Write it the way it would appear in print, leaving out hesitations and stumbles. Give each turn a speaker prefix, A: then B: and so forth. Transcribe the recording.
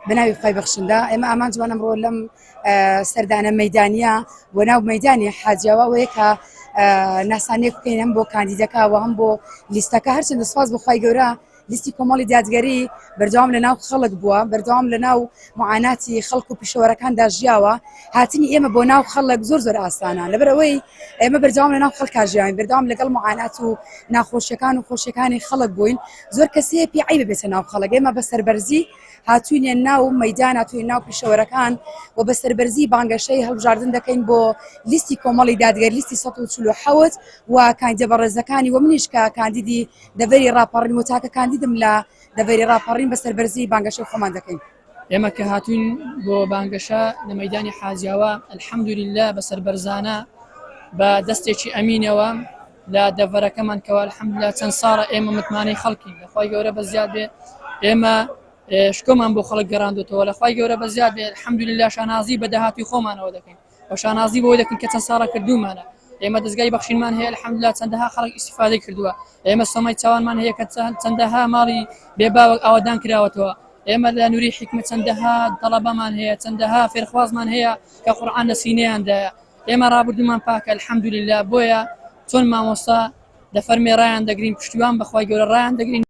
A: بە ناوی خوای بەخشندە ئێمە ئامانجمان ئەمڕۆ لەم سەردانە مەیدانیە بۆ ناو مەیدانی حاجیاوە ئەوەیە کە ناسانێک بکەین هەم بۆ کاندیدەکە و هەم بۆ لیستەکە هەرچەندە سوپاس بۆ خوای گەورە لیستی کۆمەڵی دادگەری بەردەوام لە ناو خەڵک بووە بەردەوام لە ناو معاناتی خەڵک و پیشەوەرەکاندا ژیاوە هاتنی ئێمە بۆ ناو خەڵک زۆر زۆر ئاسانە لەبەر ئەوەی ئێمە بەردەوام لە ناو خەڵکا ژیاوین بەردەوام لەگەڵ معانات و ناخۆشیەکان و خۆشیەکانی خەڵک بووین زۆر کەسێ پێ عیبە بێتە ناو خەڵک ئێمە بە سەربەرزی هاتوینە ناو مەیدان هاتوینە ناو پیشەوەرەکان و بە سەربەرزی بانگەشەی هەڵبژاردن دەکەین بۆ لیستی کۆمەڵی دادگەر لیستی 147 و کاندیدە بەڕێزەکانی و منیش کە کاندیدی دەڤەری ڕاپەڕین و تاکە کاندیدم لە دەڤەری ڕاپەڕین بە سەربەرزی بانگەشەی خۆمان دەکەین.
B: ئێمە کە هاتوین بۆ بانگەشە لە مەیدانی حاجیاوە الحمدللە بە سەربەرزانە بە دەستێکی ئەمینەوە لە دەڤەرەکەمان کەوا الحمدللە چەند ساڵە ئێمە متمانەی خەڵکین لە خوای گەورە بە زیاد بێ ئێمە شکۆمان بۆ خەڵک گەڕاندوتەوە لە خوای گەورە بە زیاد بێ الحمدللە شانازی بە داهاتوی خۆمانەوە دەکەین و شانازی بۆی دەکەین کە چەند ساڵە کردومانە ئێمە دەستگای بەخشینمان هەیە الحمدلله چەندەها خەڵک ئیسیفادەی کردووە ئێمە سۆمای چاوانمان هەیە کە چەندەها ماڵی بێ باوەک ئاوادان کراوەتەوە ئێمە لە نوری حیکمە چەندەها تەڵەبەمان هەیە چەندەها فێرخوازمان هەیە کە قورئان لە سینەیاندایە ئێمە ڕابردوومان پاکە الحمدلله بۆیە چۆن مامۆستا دەفەرمێ ڕایان دەگرین پشتیوان بەخوای گەورە ڕایان دەگرین.